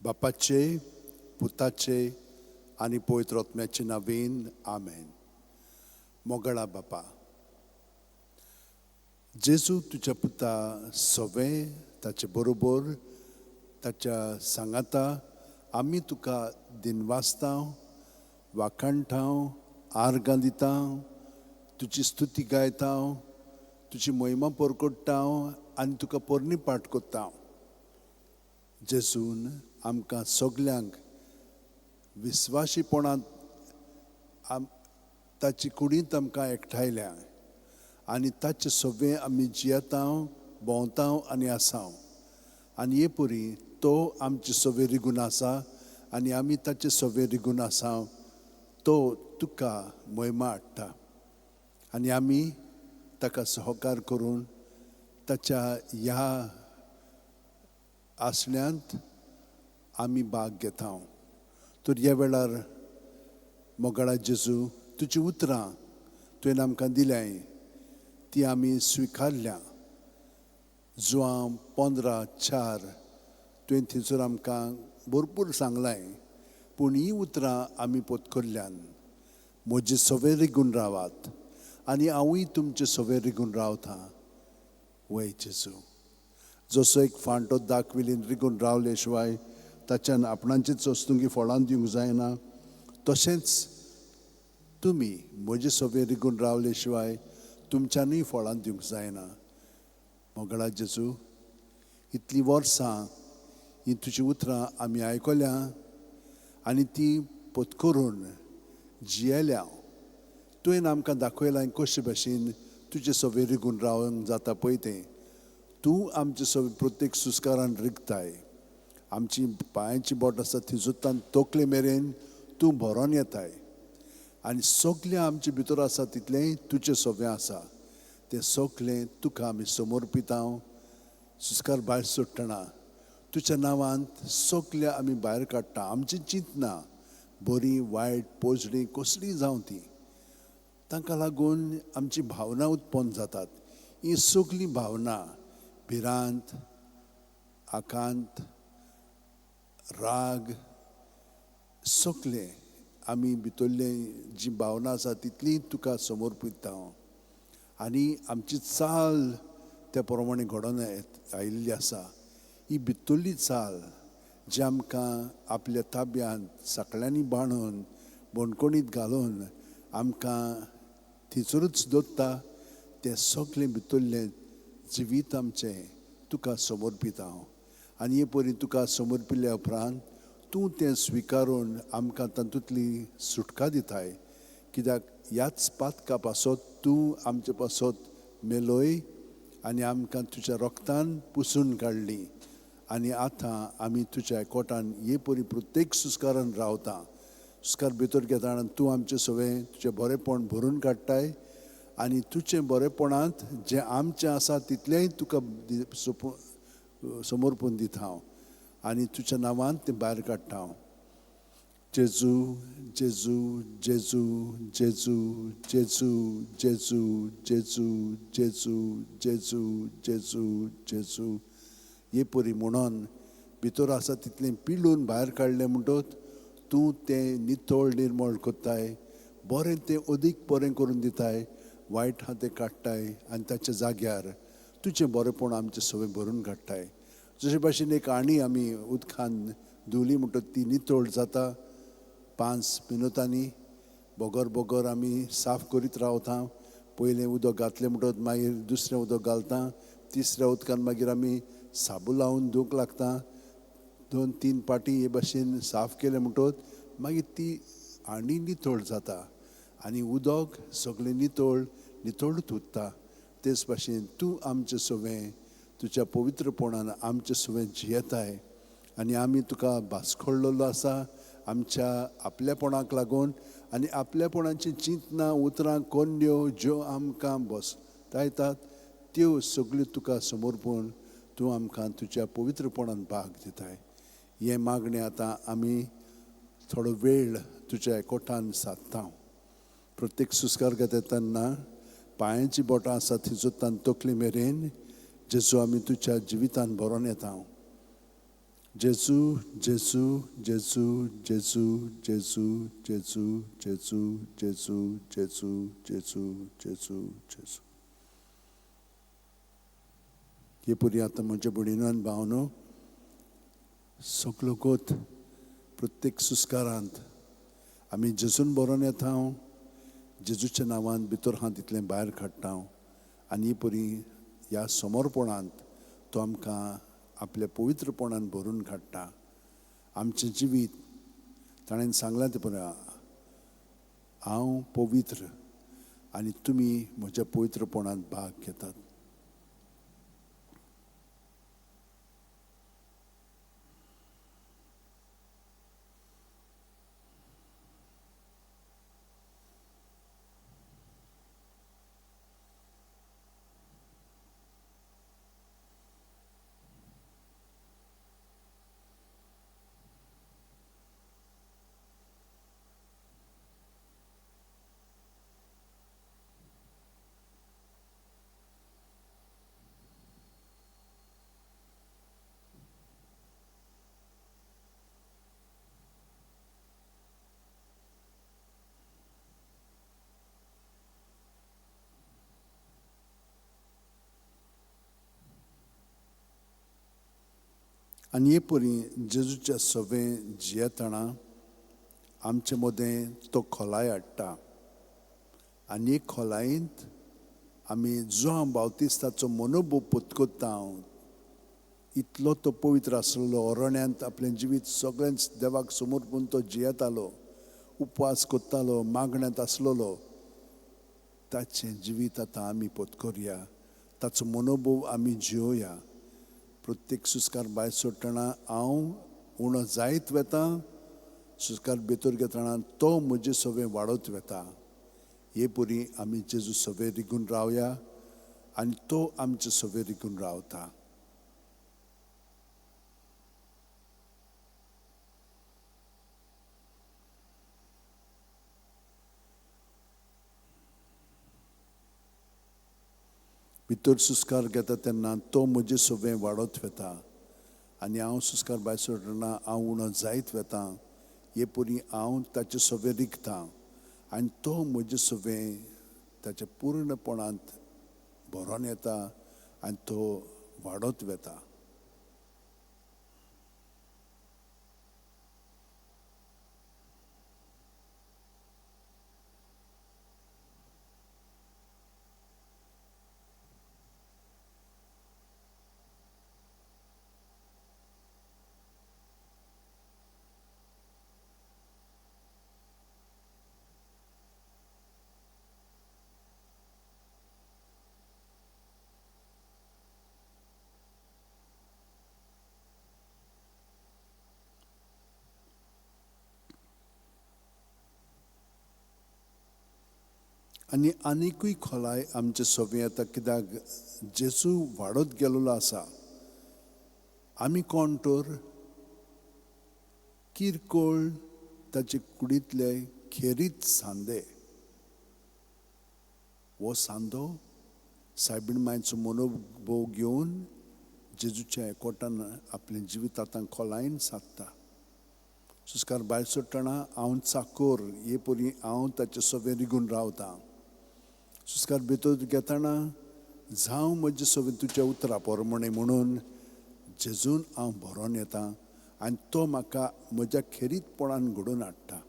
बापाचे, पुताचे आनी पवित्र आत्म्याचे नांवेन, आमेन. मोगळा बापा जेजू, तुज्या पुता सवें, ताचे बरोबर, ताच्या सांगाता आमी तुका दिनवासता, वाखाणटा, आर्गां दिता, तुजी स्तुती गायता, तुजी महिमा परकोट्टा आनी तुका पोरणी पाठ करता. जेजून आमकां सगल्यांक विस्वाशीपणांत ताची कुडींत आमकां एकठांयल्या आनी ताचे सगळें आमी जियेता, भोंवता आनी आसा. आनी हे परी तो आमचे सवे रिगून आसा आनी आमी ताचे सवे रिगून आसा. तो तुका महिमा हाडटा आनी आमी ताका सहकार करून ताच्या ह्या आसण्यांत आमी भाग घेता. तर ह्या वेळार मोगाळा जेजू, तुजी उतरां तुवें आमकां दिल्याय, ती आमी स्विकारल्या. जुवां 15:4 तुवें थंयसर आमकां भरपूर सांगलाय, पूण हीं उतरां आमी पोतकरल्यान. म्हजे सवे रिगून रावात आनी हांवूय तुमचे सवे रिगून रावता. वय जेजू, जसो एक फांटो दाखविलीन रिगून रावले शिवाय ताच्यान आपणाचीच वस्तुंकी फळां दिवंक जायना, तशेंच तुमी म्हजे सवे रिगून रावले शिवाय तुमच्यानूय फळां दिवंक जायना. मोगळा जेजू, इतलीं वर्सां हीं तुजीं उतरां आमी आयकल्या आनी तीं पत्करून जियेल्या. तुवें आमकां दाखयलां कशे भाशेन तुजे सवे रिगून रावंक जाता पळय तें. तूं आमचे सवे प्रत्येक सुस्कारान रिगताय. आमची पांयांची बोट आसा थंयसर तकले मेरेन तूं भरोन येताय आनी सगळें आमचे भितर आसा तितलें तुजें सवें आसा. तें सगळें तुका आमी समर्पिता. सुस्कार भायर सोडटना तुज्या नांवांत सगळें आमी भायर काडटा. आमची चिंतना बरी वायट पोजडी कसलीय जावं ती, तांकां लागून आमची भावना उत्पन्न जातात. ही सगळीं भावना भिरांत, आकांत, राग, सगळें आमी भितरले जी भावना आसा तितली तुका समर्पिता आनी आमची चाल त्या प्रमाणे घडोवन आयिल्ली आसा. ही भितरली चाल जी आमकां आपल्या ताब्यांत सगळ्यांनी बांदून बणकोणीत घालून आमकां थंयसरूच दवरता, तें सगळें भितरलें जिवीत आमचें तुका समर्पिता हांव. आनी हे परी तुका समर्पिल्ल्या उपरांत तूं तें स्विकारून आमकां तातूंतली सुटका दिताय. कित्याक ह्याच पातका पासत तूं आमचे पासत मेलोय आनी आमकां तुज्या रोगतान पुसून काडली आनी आतां आमी तुज्या एकवटान हे परी प्रत्येक सुस्कारान रावता. सुस्कार भितर घेता आनी तूं आमचें सगळें तुजें बरेंपण भरून काडटाय आनी तुजें बरेंपणांत जें आमचें आसा तितलेंय तुका समर्पून दिता हांव आनी तुज्या नांवान तें भायर काडटा हांव. जेजू, जेजू, जेजू, जेजू, जेजू, जेजू, जेजू, जेजू, जेजू, जेजू, जेजू हे परी म्हणून भितर आसा तितलें पिळून भायर काडलें म्हणटत तूं तें नितळ निर्मळ करताय, बरें तें अदीक बरें करून दिताय, वायट आहा तें काडटाय आनी ताच्या जाग्यार तुजें बरेंपण आमचें सगळें भरून काडटाय. जशे भाशेन एक आणी आमी उदकान धुवली म्हणटत ती नितळ जाता. 5 मिनुटांनी बोगर बोगर आमी साफ करीत रावता. पयलें उदक घातलें म्हणटत मागीर दुसरें उदक घालता, तिसऱ्या उदकान मागीर आमी साबू लावन धुवंक लागता. 2-3 पाटी हे भाशेन साफ केलें म्हणटत मागीर ती आणी नितळ जाता आनी उदक सगळें नितळ नितळूच उरता. तेच भाशेन तूं आमचें सगळें तुज्या पवित्रपणान आमचें सगळें जियेताय आनी आमी तुका भास्कळ्ळलो आसा आमच्या आपल्यापणाक लागून आनी आपल्यापणाची चिंतना उतरां कोन्न्यो ज्यो आमकां बसतायतात त्यो सगल्यो तुका समर्पून तूं आमकां तुज्या पवित्रपणान भाग दिताय. हें मागणें आतां आमी थोडो वेळ तुज्या एकवटान सादता. प्रत्येक सुस्कार घेता तेन्ना पांयांची बोटां आसा थंयसर तकली मेरेन जेजू आमी तुज्या जिवितान भरोन येता. जेजू जेजू जेजू जेजू जेजू जेजू जेजू जेजू जेजू जेजू जेजू जेजू। हे पुरी आतां म्हज्या भयणीन भावनो सगलो गोत प्रत्येक सुस्कारांत आमी जेजून बरोवन येता, जेजूच्या नांवान भितर हात तितलें भायर काडटा आनी ही परी ह्या समर्पणांत तो आमकां आपल्या पवित्रपणान भरून काडटा। आमचें जिवीत ताणें सांगलां तें पळय, हांव पवित्र आनी तुमी म्हज्या पवित्रपणांत भाग घेतात। आनी हे परी जेजूच्या सवें जियेतना आमचे मदें तो खोलाय हाडटा आनी हे खोलायेंत आमी जुआंव बावतिस्ताचो मनोभोव पत्करता। इतलो तो पवित्र आसलेलो, अरण्यांत आपलें जिवीत सगळेंच देवाक समर्पून तो जियेतालो, उपवास करतालो, मागण्यांत आसलेलो। ताचें जिवीत आतां आमी पत्करया, ताचो मनोभोव आमी जियोया। प्रत्येक सुस्कार भायर सोडटना हांव उणो जायत वता, सुस्कार भितर घेतना तो म्हजे सवें वाडत वता। हे परी आमी जेजू सवें रिगून रावया आनी तो आमचे सवें रिगून रावता। भितर सुस्कार घेता तेन्ना तो म्हजे सवें वाडत वता आनी हांव सुस्कार भायर सोडटना हांव उणो जायत वता। हे परी हांव ताचे सवें रिगता आनी तो म्हजे सवें ताच्या पूर्णपणांत भरोन येता आनी तो वाडत वता। आनी आनिकूय खोलाय आमचे सवें येता, कित्याक जेजू वाडत गेल्लो आसा। आमी कोण तर किरकोळ ताचे कुडींतले खेरीत सांदे। हो सांदो सायबीण मायचो मनोभोव घेवन जेजूच्या एकवटान आपलें जिवीत आतां खोलायेन सादता। सुस्कार भायर सोडटना हांव चाकोर, हे परी हांव ताचे सवें रिगून रावता। सुस्कार भितर घेतना जावं म्हजे सवें तुज्या उतरा प्रमाणें म्हणून जेजून हांव भरोन येता आनी तो म्हाका म्हज्या खेरीतपणान घडोवन हाडटा।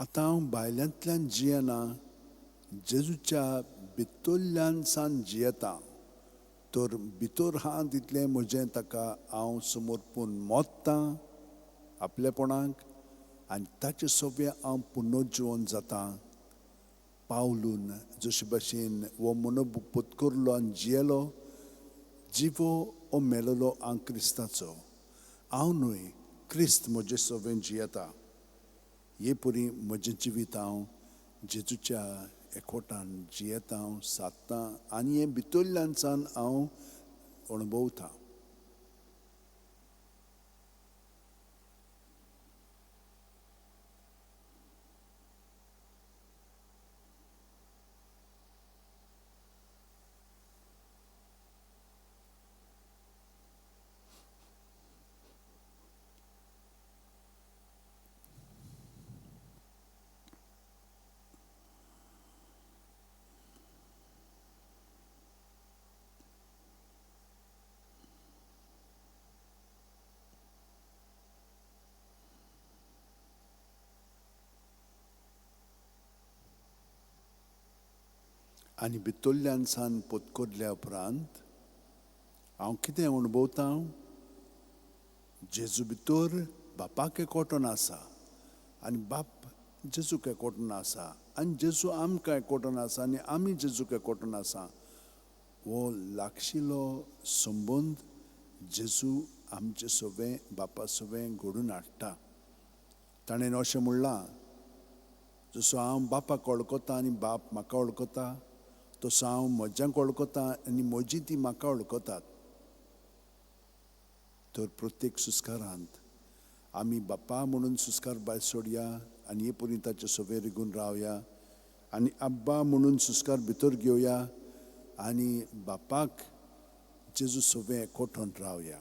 आतां हांव भायल्यांतल्यान जियेना, जेजूच्या भितरल्यान सान जियेता. तर भितर आहा तितलें म्हजें ताका हांव समर्पून मोत्तां आपलेपणाक आनी ताचे सोबें हांव पुनर्जिवन जाता. पावलून जशे भाशेन हो मनोब पत्करलो आनी जियेलो, जिवो ओ मेलोलो हांव क्रिस्ताचो, हांव न्हय क्रिस्त म्हजे सोबें जियेता. हे परी म्हजें जिवीत हांव जेजूच्या एकवटान जियेता, हांव सादतां आनी हें भितरल्यान सान हांव अणभवतां. आनी भितरल्यान सान पत्करल्या उपरांत हांव कितें अणभवतां? जेजू भितर बापाक एकवटून आसा आनी बाप जेजूक एकवटून आसा आनी जेजू आमकां एकवटून आसा आनी आमी जेजूक एकवटून आसा. हो लागशिलो संबंद जेजू आमचे सोबें बापा सोबें घडून हाडटा. ताणें अशें म्हणलां, जसो हांव बापाक वळखता आनी बाप म्हाका वळखता, तसो हांव म्हज्यांक वळखता आनी म्हजी ती म्हाका वळखतात. तर प्रत्येक सुस्कारांत आमी बापा म्हणून सुस्कार भायर सोडया आनी हे परी ताचे सोबें रिगून रावया आनी आब्बा म्हणून सुस्कार भितर घेवया आनी बापाक जेजू सोबें एकवटून रावया.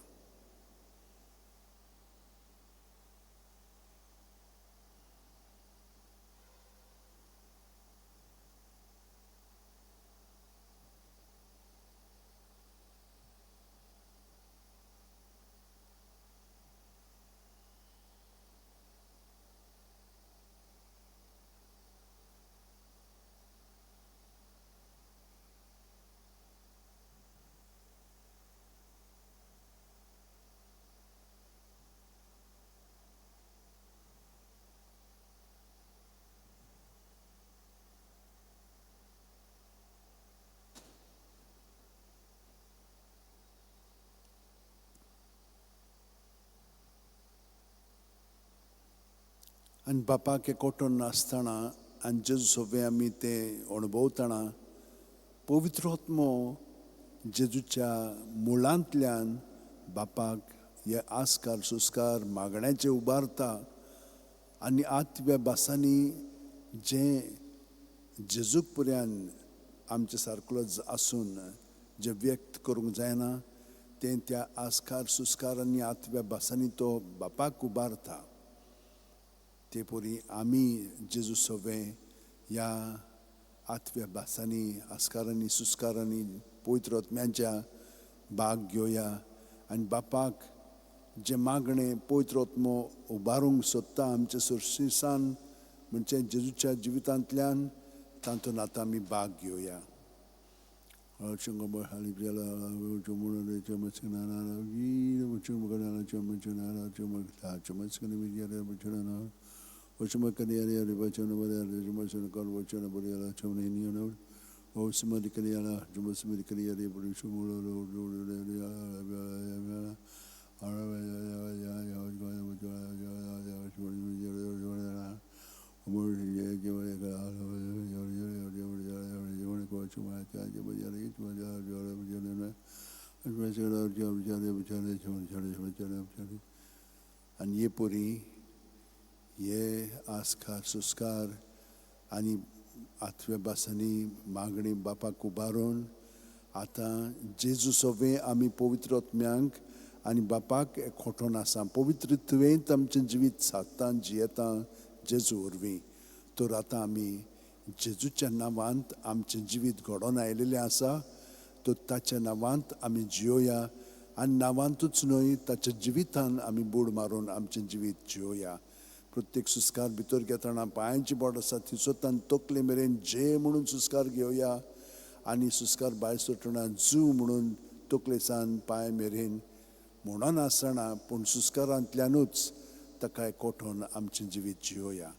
आनी बापाक एकवटून आसतना आनी जेजू सोबें आमी तें अणभवतना पवित्र आत्मो जेजूच्या मुळांतल्यान बापाक हे आस्कार सुस्कार मागण्याचे उबारता आनी आत्व्या भासांनी जें जेजूक पर्यान आमचे सारको आसून जें व्यक्त करूंक जायना तें त्या आस्कार सुस्कार आनी आत्व्या भासांनी तो बापाक उबारता. ते परी आमी जेजू सोबें ह्या आत्व्या भासांनी आस्कारांनी सुस्कारांनी पवित्र आत्म्याच्या भाग घेवया आनी बापाक जें मागणें पवित्र आत्मो उबारूंक सोदता आमचे सोर्सीसान म्हणजे जेजूच्या जिवितांतल्यान तातूंत आतां आमी भाग घेवया. आनी हे परी हे आस्कार सुस्कार आनी आत्व्या भासांनी मागणी बापाक उबारून आतां जेजू सोबें आमी पवित्र आत्म्यांक आनी बापाक एकवटून आसा. पवित्र तुवेंत आमचें जिवीत सादता जियेता जेजू वरवीं. तर आतां आमी जेजूच्या नांवांत आमचें जिवीत घडोवन आयिल्लें आसा, तर ताच्या नांवांत आमी जियोया आनी नांवांतूच न्हय ताच्या जिवितान आमी बूड मारून आमचें जिवीत जियोया. प्रत्येक सुस्कार भितर घेतना पांयांची बोट आसा थंयसर तकले मेरेन जे म्हणून सुस्कार घेवया आनी सुस्कार भायर सोडटना जू म्हणून तकलेसान पांय मेरेन म्हणून आसना, पूण सुस्कारांतल्यानूच ताका एकवटून आमचें जिवीत जियोया.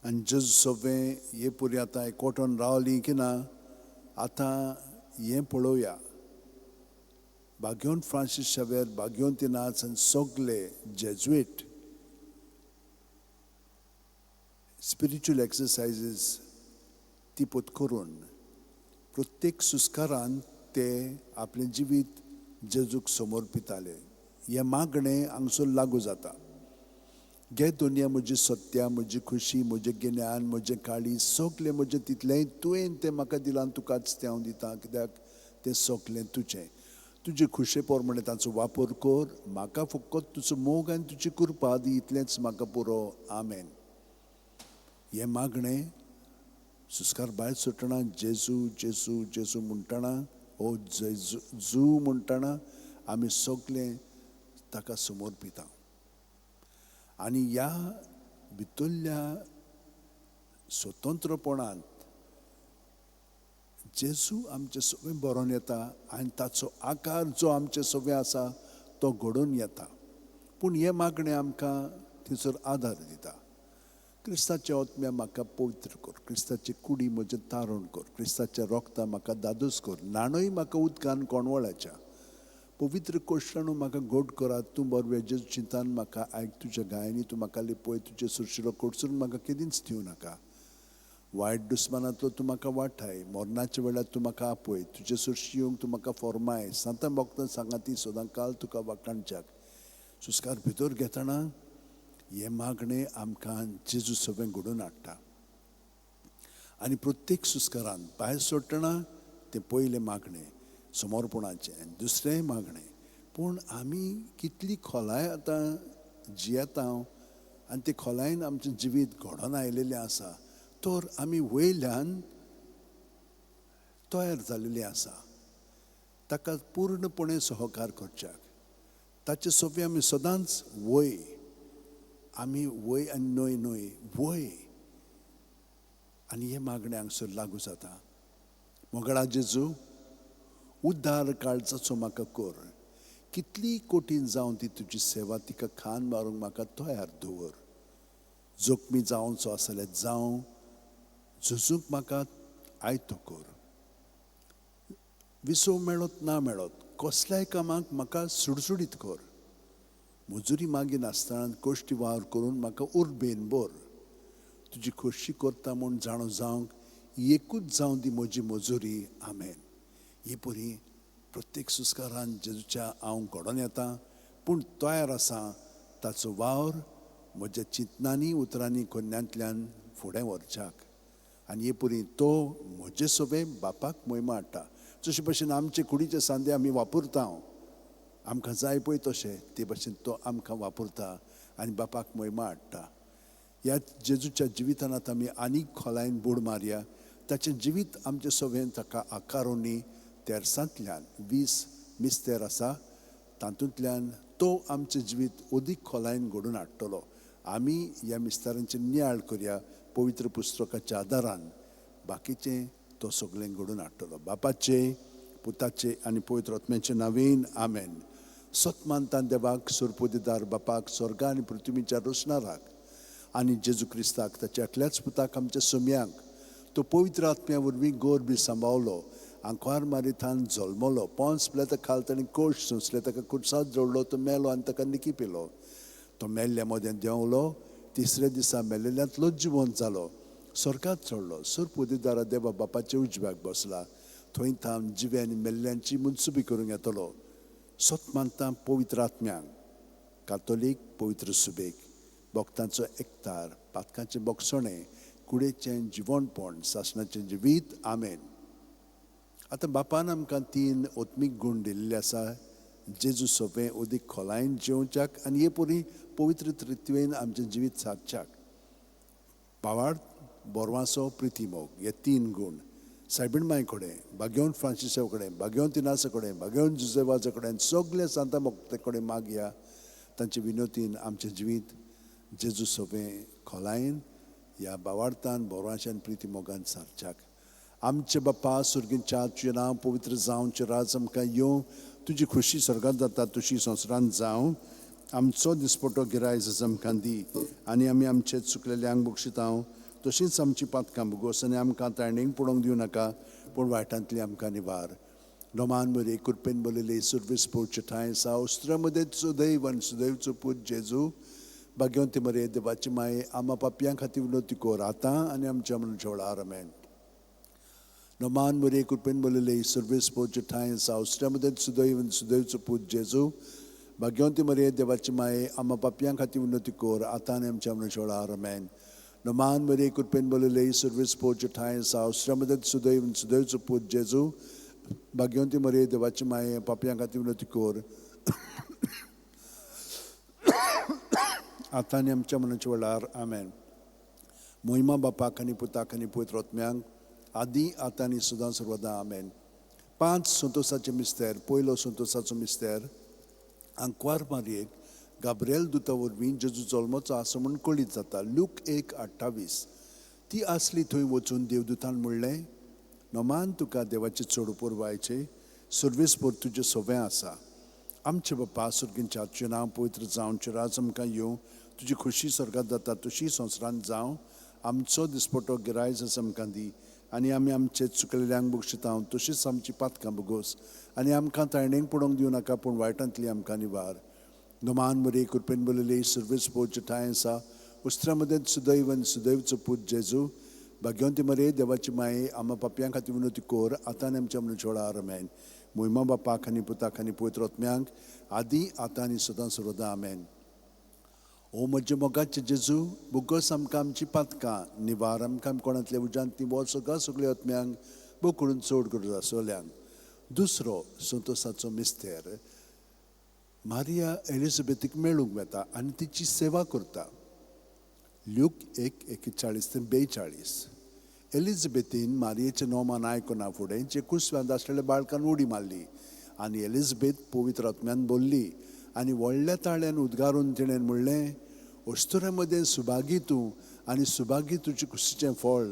आनी जेजू सगळें हे पुरी आतां एकवटून रावली की ना, आतां हें पळोवया. बाग्योन फ्रांसीस शावेर, बाग्योन तिनाच आनी सगळे जेजुएट स्पिरिच्युअल एक्सरसायजीस ती पोत करून प्रत्येक सुस्कारान ते आपलें जिवीत जेजूक समर्पिताले. हें मागणें हांगसर लागू जाता. घे दुनिया म्हजी सत्या, म्हजी खुशी, म्हजें गिन्यान, म्हजें काळी, सगलें म्हजें तितलेंय तुवें तें म्हाका दिलां, तुकाच तें हांव दितां, कित्याक तें सगलें तुजें. तुजे खुशे प्रमाणे ताचो वापर कर, म्हाका फकत तुजो मोग आनी तुजी कृपा दी, इतलेंच म्हाका पुरो. आमेन. हें मागणें सुस्कार भायर सुटना जेजू जेजू जेजू म्हणटना, ओ जेजू जू म्हणटना आमी सगलें ताका समर्पिता. आनी ह्या भितरल्या स्वतंत्रपणांत जेजू आमचे सगळें बरोवन येता आनी ताचो आकार जो आमचे सगळें आसा तो घडोवन येता. पूण हें मागणें आमकां थंयसर आदार दिता. क्रिस्ताच्या आत्म्या म्हाका पवित्र कर, क्रिस्ताची कुडी म्हजें तारण कर, क्रिस्ताच्या रोगता म्हाका दादोस कर, न्हाणय म्हाका उदकान कोणवळाच्या, पवित्र कोश्टानू म्हाका गोड करात, तूं बरवे जेजू चिंतान म्हाका आयक, तुज्या गायांनी तूं म्हाका लिपय, तुजे सुरशिलो कोडसून म्हाका केदींच दिवं नाका. वायट दुस्मानांतलो तूं म्हाका वाठाय, मरणाच्या वेळार तूं म्हाका आपय, तुजे सुरशी येवंक तूं म्हाका फॉर्माय, सांतां भक्तां सांगाती सदां काल तुका वाखाणच्याक. सुस्कार भितर घेतना हें मागणें आमकां जेजू सगळें घडोवन हाडटा. आनी प्रत्येक सुस्कारान भायर सोडटना तें पयलें मागणें समर्पणाचें, दुसरें मागणें. पूण आमी कितली खोलाय आतां जियेता आनी ते खोलायेन आमचें जिवीत घडोवन आयिल्लें आसा, तर आमी वयल्यान तयार जाल्लें आसा ताका पूर्णपणे सहकार करच्याक. ताचे सोबे आमी सदांच वय, आमी वय आनी न्हय न्हय वय. आनी हें मागणें हांगसर लागू जाता. मोगळा जेजू, उद्धार काळजाचो म्हाका कर, कितली कठीण जावन ती तुजी सेवा तिका खान मारूंक म्हाका तयार दवर. जोखमी जावचो आसल्यार जावं, झुजूंक म्हाका आयतो कर. विसव मेळत ना मेळत कसल्याय कामाक म्हाका सुडसुडीत कर. मजुरी मागिनासतना कश्टी वावर करून म्हाका उर्बेन भर. तुजी खोशी करता म्हूण जाणो जावंक एकूच जावं दी म्हजी मजुरी. आमेन. ही परी प्रत्येक सुस्कारान जेजूच्या हांव घडोवन येता, पूण तयार आसा ताचो वावर म्हज्या चिंतनांनी उतरांनी कोन्यांतल्यान फुडें व्हरच्याक. आनी हे परी तो म्हजे सोबे बापाक मोहिमा हाडटा. जशे भशेन आमचे कुडीचे सांदे आमी वापरता, आमकां जाय पळय तशें ते भशेन तो आमकां वापरता आनी बापाक मोहिमा हाडटा. ह्या जेजूच्या जिवितान आतां आमी आनीक खोलायेन बूड मारया. ताचें जिवीत आमचे सोबेन ताका आकारोनी तेरसांतल्यान 20 मिस्तेर आसा, तातूंतल्यान तो आमचें जिवीत अदीक खोलायेन घडून हाडटलो. आमी ह्या मिस्तारांचे नियाळ करया पवित्र पुस्तकाच्या आदारान. बाकीचें तो सगळें घडून हाडटलो. बापाचे, पुताचे आनी पवित्र आत्म्याचे नांवेन आमेन. सत मानता देवाक, सुरपुदेदार बापाक, स्वर्गा आनी पृथ्वीच्या रोसणाराक, आनी जेजू क्रिस्ताक ताच्या एकल्याच पुताक आमच्या सोम्यांक, तो पवित्र आत्म्या वरवीं गोर बी सांबावलो, आंकवार मारिथान जल्मलो, पोंस पिलेता खाल ताणें कोश सोंसले, ताका कुर्साद जोडलो, तो मेलो आनी ताका निकी पिलो. तो मेल्ल्या मदें देंवलो, तिसऱ्या दिसा मेल्ल्यांतलो जिवंत जालो, स्वर्गात चडलो, सुरपुदेदारा देवा बापाच्या उजव्याक बसला, थंय थावन जिवे आनी मेल्ल्यांची मुनसुबी करूंक येतलो. सत मानता पवित्र आत्म्यांक, कातोलीक पवित्र सुबेक, भक्तांचो एकतार, पातकांचें बोगसणें, कुडेचें जिवणपण, सासणाचें जिवीत. आमेन. आतां बापान आमकां 3 आत्मीक गूण दिल्ले आसा, जेजू सोंपें अदीक खोलायेन जेवच्याक आनी हे परी पवित्र त्रित्वेन आमचें जिवीत सादच्याक. भावार्थ, बोरवांसो, प्रिती, मोग हे 3 गूण सायबीण माय कडेन, बागेवन फ्रांसिसा कडेन, बागेवन तिनासा कडेन, बागेवन जुजेवाजा कडेन, सगल्या सांता भक्ते कडेन मागया. तांचे विनोतीन आमचें जिवीत जेजू सोंपें खोलायेन ह्या भावार्थान, बोरवांशान, प्रिती, मोगान सारच्याक. आमचे बापा सुर्गीच्या, तुजें नांव पवित्र जावं, राज आमकां येवं, तुजी खोशी स्वर्गांत जाता तशी संवसारांत जावं. आमचो दिसपटो गिरायज आमकां दी, आनी आमी आमचे चुकलेल्यांक बक्षितांव, तशींच आमची पातकां भोगोस, आनी आमकां ताणेंक पडोवंक दिवं नाका, पूण वायटांतली आमकां निवार. नोमान मरे कृपेन बरयले सुर्वीस पोवचे ठांय सा उस्त्रा मदें सुदैव आनी सुदैवचो पूत जेजू, भाग्यवंती मरे देवाची माये, आमा पापयां खातीर विनोती कर आतां आनी आमच्या मरणाच्या वेळार. आमेन. नोमान मरे कृपेन बरयले सुर्वीस पोवचे ठांय सा उस्त्रा मदें सुदैव आनी सुदैवचो पूत जेजू, भाग्यवंती मरे देवाची माये, आमा पापयां खातीर विनोती कर आतां आनी आमच्या मरणाच्या वेळार. आमेन. नोमान मरे कृपेन बरयले सुर्वीस पोवचे ठांय सा उस्त्रा मदें सुदैव आनी सुदैवचो पूत जेजू, भाग्यवंती मरे देवाची माये, पापयां खातीर विनोती कर आतां आनी आमच्या मरणाच्या वेळार. आमेन. मोहिमा बापाक आनी पुताक आनी पवित्र आत्म्यांक, आदी आतां आनी सदां सर्वदा. आमेन. 5 संतोसाचे मिस्तेर. पयलो संतोसाचो मिस्तेर, आंकवार मारयेक गाब्रिएल दुता वरवीं जेजू जल्मचो आसा म्हूण कळीत जाता. लूक 1:28. ती आसली थंय वचून देवदूतान म्हणलें, नोमान तुका देवाचे चड पुरवायचे सर्वेस्पर तुजें सोबें आसा. आमचे बापा सुर्गींच्या, तुजें नांव पवित्र जावं, राज आमकां येवं, तुजी खोशी स्वर्गांत जाता तशी संवसारांत जावं. आमचो दिसपटो गिरायज आमकां दी, आनी आमी आमचे चुकलेल्यांक बक्षितांव, तशीच आमची पातकां भोगोस, आनी आमकां ताणेंक पडोवंक दिवं नाका, पूण वायटांतली आमकां निवार. नोमान मरे कृपेन बरयले सुर्वेस पोवचे ठांय आसा उस्त्रा मदें सुदैव आनी सुदैवचो पूत जेजू, भाग्यवंती मरे देवाची माये, आमा पापयां खातीर विनोती कर आतां आनी आमच्या मरणाच्या वेळार. आमेन. मोहिमा बापाक आनी पुताक आनी पवित्र आत्म्यांक, आदी आतां आनी सदां सर्वदा. आमेन. ओ म्हज्या मोगाचे जेजू, बोगस आमकां आमची पातकां निवार, आमकां कोणांतल्या उज्यांत ती वच सगळ्या सगळ्या आत्म्यांक बोकडून चड गरज आसलेल्यांक. दुसरो संतोसाचो मिस्तेर, मारिया एलिझाबेथीक मेळूंक वता आनी तिची सेवा करता. ल्यूक 1:41 ते 42. एलिझाबेथीन मारियेचें नोमान आयकना फुडें जे कुसव्यांत आसलेल्या बाळकान उडी मारली आनी एलिझाबेथ पवित्र आत्म्यान बोल्ली आनी व्हडल्या ताळ्यान उद्गारून तिणें म्हणलें, अस्तुऱ्यां मदें सुभागी तूं आनी सुभागी तुजे कुशीचें फळ.